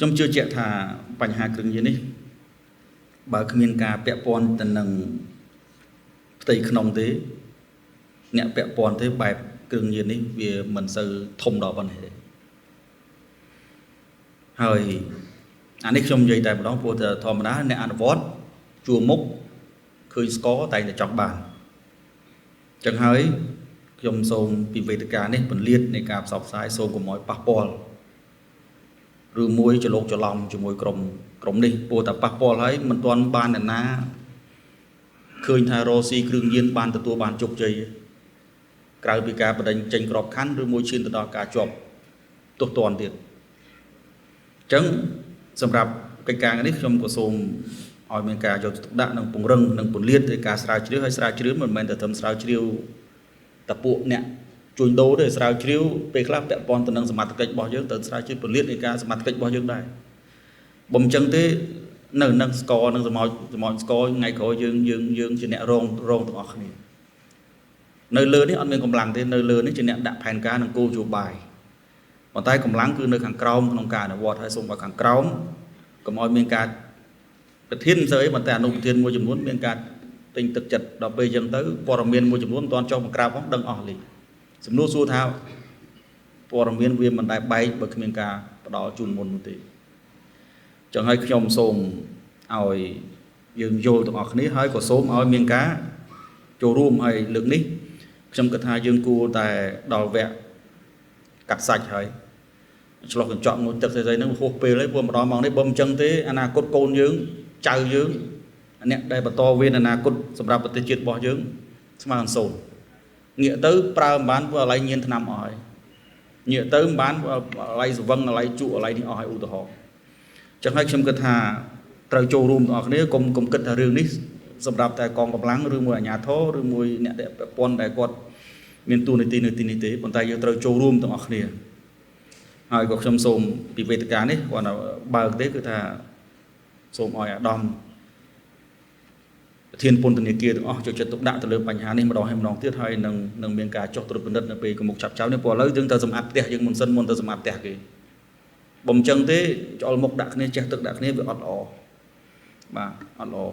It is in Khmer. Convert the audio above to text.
ខ្ញុំជឿជាក់ថាបញ្ហាគ្រឿងញៀននេះបើគ្មានការពាក់ព័ន្ធទៅនឹងផ្ទៃក្នុងទេអ្នកពាក់ព័ន្ធទេបែបគ្រឿងញៀននេះវាមិនសូវធំដល់ប៉ុណ្ណេះទេហើយអានេះខ្ញុំនិយាយតែម្ដងព្រោះតែធម្មតាអ្នកអនុវត្តជួមុខឃើញស្ករតែងតែចង់បានអញ្ចឹងហើយខ្ញុំសូមពីវេទិកានេះពន្លាតនៃការផ្សព្វផ្សាយសូមកុំឲ្យប៉ះពាល់ឬមួយច្រឡូកច្រឡំជាមួយក្រុមនេះព្រោះតែប៉ះពាល់ហើយមិនទាន់បានអ្នកណាឃើញថារស៊ីគ្រឿងញៀនបានទទួលបានជោគជ័យក្រៅពីការបដិញចេញក្របខ័ណ្ឌឬមួយឈានទៅដល់ការជាប់ទោសទណ្ឌទៀតអញ្ចឹងសម្រាប់កិច្ចការនេះខ្ញុំក៏សូមឲ្យមានការយកចិត្តទុកដាក់និងពង្រឹងនិងពន្លាតនៃការស្រាវជ្រាវហើយស្រាវជ្រាវមិនមែនតែត្រឹមស្រាវជ្រាវតែពួកអ្នកជួញដូរទេស្រាវជ្រាវពេលខ្លះពាក់ព័ន្ធទៅនឹងសមត្ថកិច្ចរបស់យើងត្រូវស្រាវជ្រាវពន្លាតនៃការសមត្ថកិច្ចរបស់យើងដែរបើមិនចឹងទេនៅនឹងស្ករនឹងសម្ោចស្ករថ្ងៃក្រោយយើងជាអ្នករងទាំងអស់គ្នានៅលើនេះអត់មានកម្លាំងទេនៅលើនេះជាអ្នកដាក់ផែនការនិងគោលនយោបាយប៉ុន្តែកម្លាំងគឺនៅខាងក្រោមក្នុងការអនុវត្តហើយសូមឲ្យខាងក្រោមកុំឲ្យមានការប្រធានមិនស្អីប៉ុន្តែអនុប្រធានមួយចំនួនមានការទិញទឹកចិត្តដល់ពេលអញ្ចឹងទៅព័ត៌មានមួយចំនួនមិនទាន់ចុះមកក្រាបផងដឹងអស់លីសំណួរសួរថាព័ត៌មានវាមិនដែលបែកបើគ្មានការផ្ដល់ជូនមុននោះទេចឹងហើយខ្ញុំសូមឲ្យយើងយល់ទាំងអស់គ្នាហើយក៏សូមឲ្យមានការចូលរួមហើយលើកនេះខ្ញុំគិតថាយើងគួរតែដល់វគ្គកាត់សាច់ហើយឆ្លោះកញ្ចក់ងូតទឹកស្អីៗហ្នឹងហួសពេលហើយព្រោះម្ដងមកនេះបើមិនចឹងទេអនាគតកូនយើងចៅយើងអ្នកដែលបន្តវេនអនាគតសម្រាប់ប្រទេសជាតិរបស់យើងស្មើនឹងសូន្យងាកទៅប្រើមិនបានព្រោះអាឡ័យញៀនថ្នាំអស់ហើយងាកទៅមិនបានអាឡ័យស្វឹងអាឡ័យជក់អាឡ័យនេះអស់ហើយឧទាហរណ៍ចឹងហើយខ្ញុំគិតថាត្រូវចូលរួមទាំងអស់គ្នាកុំគិតថារឿងនេះសម្រាប់តែកងកម្លាំងឬមួយអាជ្ញាធរឬមួយអ្នកដែលពាក់ព័ន្ធដែលគាត់មានតួនាទីនៅទីនេះទេប៉ុន្តែយើងត្រូវចូលរួមទាំងអស់គ្នាហើយក៏ខ្ញុំសូមពីវេទិកានេះគាត់បើកទេគឺថាសូមឲ្យអាដាមប្រធានពន្ធនាគារទាំងអស់យកចិត្តទុកដាក់ទៅលើបញ្ហានេះម្ដងហើយម្ដងទៀតហើយនឹងមានការចុះត្រួតពិនិត្យនៅពេលមុខចាប់ចៅនេះព្រោះឥឡូវយើងត្រូវសម្អាតផ្ទះយើងមុនសិនមុនទៅសម្អាតផ្ទះគេបើមិនចឹងទេច្អល់មុខដាក់គ្នាចេះទឹកដាក់គ្នាវាអត់ល្អបាទអត់ល្អ